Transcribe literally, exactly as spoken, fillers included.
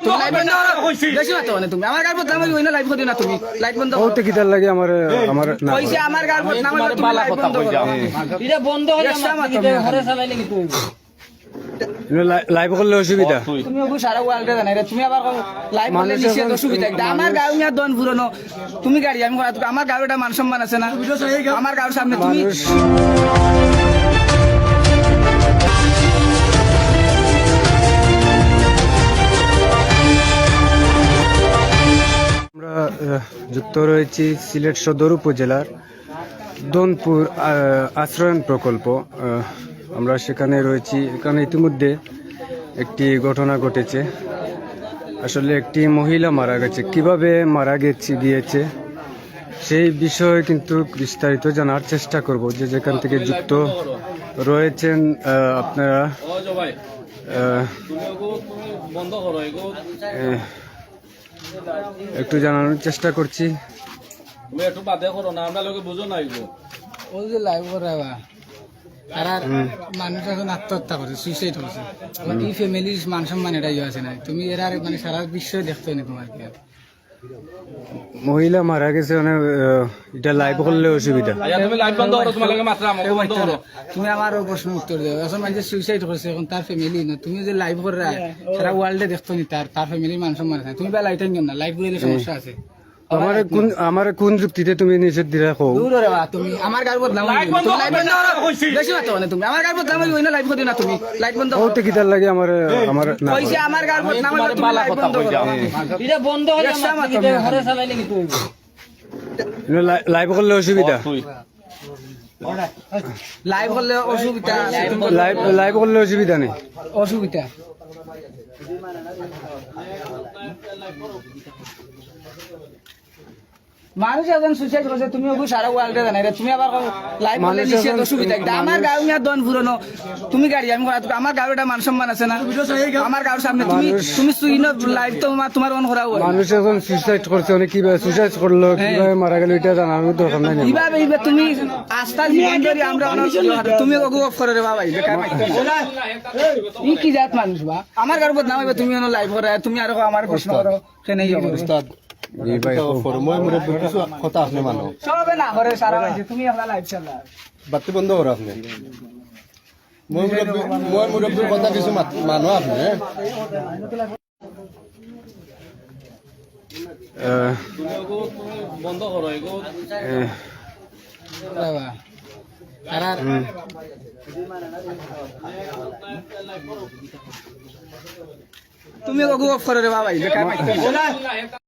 তুমি লাইট বন্ধ করো। বেশি মাতো মানে তুমি। আমার গাউর বদনাম অইবো, অইন্য লাইভ করিও না তুমি। লাইট বন্ধ করো। ওতে কিতার লাগি আমার, আমার না কইছে আমার গাউর বদনাম অইবো, তুমি লাইট বন্ধ করো। এটা বন্ধ অইলে বেশি আমার মাতো তুমি। ঘরে চালাইলে কিন্তু অইবো। লা-, লাইভ করলে অসুবিধা। তুমি ওগু সারা ওয়ার্ল্ডে জানাই রে, তুমি আবার কও লাইভ করলে মানুষ নিষেধ, এখন অসুবিধা কিতা? আমার গাউ মিয়া দন পুরনো, তুমি গাড়ি আমি করা, আমার গাউর একটা মান সম্মান আছে না? আমার গাউর সামনে তুমি মানুষ আমরা, আহ, যুক্ত রয়েছি সিলেট সদর উপজেলার দনপুর, আহ, আশ্রয়ণ প্রকল্প। আহ, আমরা সেখানে রয়েছি। এখানে ইতিমধ্যে একটি ঘটনা ঘটেছে। আসলে একটি মহিলা মারা গেছে। কিভাবে মারা গেছে, গিয়েছে, সেই বিষয়ে কিন্তু বিস্তারিত জানার চেষ্টা করব। যে যেখান থেকে যুক্ত রয়েছেন, আহ, আপনারা, আহ, আহ, একটু জানানোর চেষ্টা করছি। তুমি একটু বাদে করো না, আমরা লোকে বুঝো না এগো। ওই যে লাইভ করে বা, তারার মানুষ এখন আত্মহত্যা করছে, সুইসাইড করছে। আবার এই ফ্যামিলির মান সম্মান এটা ইয়ে আছে না। তুমি এরার মানে সারা বিশ্বই দেখতে নি তোমার কি আর। মহিলা মারা গেছে, মানে, আহ, এটা লাইভ করলে অসুবিধা। আচ্ছা, তুমি লাইভ বন্ধ করো, তোমার লগে মাতরাম, বন্ধ করো। তুমি আমার ওই প্রশ্ন উত্তর দাও। এখন মানুষ সুইসাইড করছে, এখন তার ফ্যামিলি না, তুমি যে লাইভ কররা, সারা ওয়ার্ল্ডে দেখতো নি তার, তার ফ্যামিলির মান সম্মান আছে। তুমি বেলা এটাই নিও না, লাইভ করলে সমস্যা আছে। আমারে কোন, আমারে কোন যুক্তিতে তুমি নিষেধ দিলা কও? দূর রে বা, তুমি আমার গাউর বদনাম অইবো। তুমি লাইভ বন্ধ করো। বেশি মাতো মানে তুমি। আমার গাউর বদনাম অইবো, অইন্য লাইভ করিও না তুমি। লাইট বন্ধ করো। ওতে কিতার লাগি আমার, আমার না কইছে আমার গাউর বদনাম অইবো, তুমি লাইট বন্ধ করো। এটা বন্ধ অইলে বেশি আমার মাতো তুমি। ঘরে চালাইলে কিন্তু অইবো। লা-, লাইভ করলে অসুবিধা। লাইভ করলে অসুবিধা আছে। লাইভ, লাইভ করলে অসুবিধা নেই। অসুবিধা। মানুষ একজন সুইসাইড করছে, তুমি ওগু সারা ওয়ার্ল্ডে জানাই রে, তুমি আবার কও লাইভ করলে মানুষ নিষেধ, এখন অসুবিধা কিতা? আমার গাউ মিয়া দন পুরনো, তুমি গাড়ি আমি করা, আমার গাউর একটা মান সম্মান আছে না? আমার গাউর সামনে তুমি, মানুষ তুমি সুইন লাইভ তো তোমার, তোমার অন করা অয়। মানুষ এখন সুইসাইড করছে, মানে কিভাবে সুইসাইড করলো, হ্যাঁ। কিভাবে মারা গেল, এটা জানার দরকার নাই। ইভাবে, ইভাবে তুমি আস্তা জীবন ধরি আমরা অনেক, তুমি ওগু অফ করে রে বাবা, এই বেকার মাইক। ই কি জাত মানুষ বা? আমার গাউর বদনাম অইবো, তুমি অনো লাইভ করো, তুমি আরো আমার প্রশ্ন করো, কেনে ইয়ে করো? উস্তাদ, জি ভাই, এটা ফরময় মুরব্বীর কিছু কথা আপনি মানো। সবে না করে সারা মাইনষে, তুমি আমরা লাইভ চালা। বাতি বন্ধ করো আপনি। মই মুরব্বী, মই মুরব্বীর কথা কিছু মাত-, মানো আপনি, হ্যাঁ? আহ, বন্ধ করো এগো। আহ, বাবা, আর আর হুম। তুমি ওগু অফ করো রে বাবা, এই বেকার মাইক।